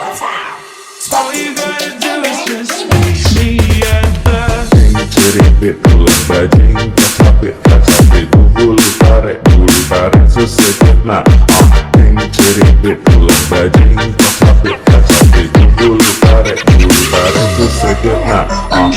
All you gotta do is just meet me at the Ceripit tulang bajing kacapit kacapit bulu pare sesekit nah ah. Ceripit tulang bajing kacapit kacapit bulu pare sesekit nah ah.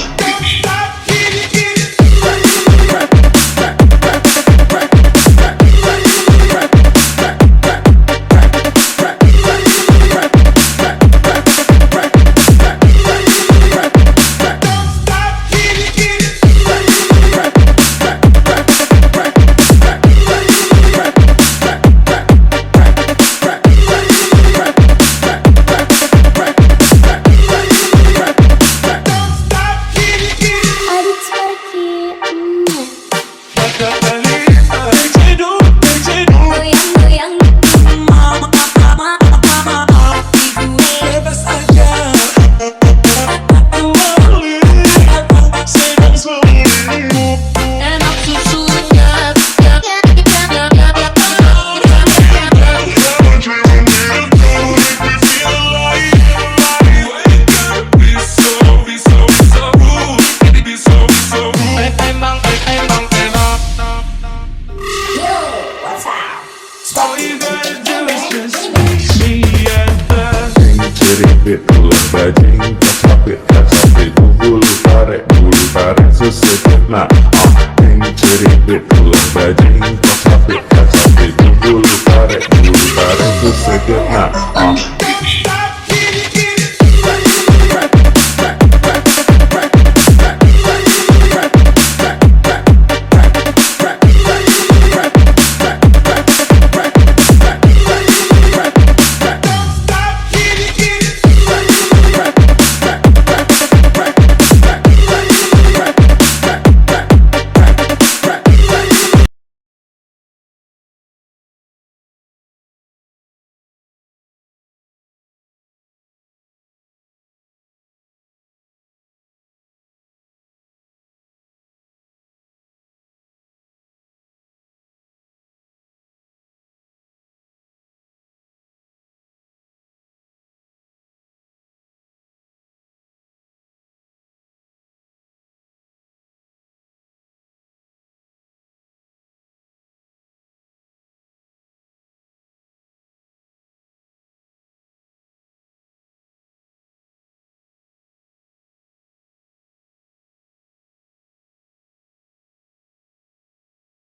All you gotta do is just meet me at the Ceripit tulang bajing kacapit kacapit bulu pare sesekit nah ah. Ceripit tulang bajing kacapit kacapit bulu pare sesekit nah ah.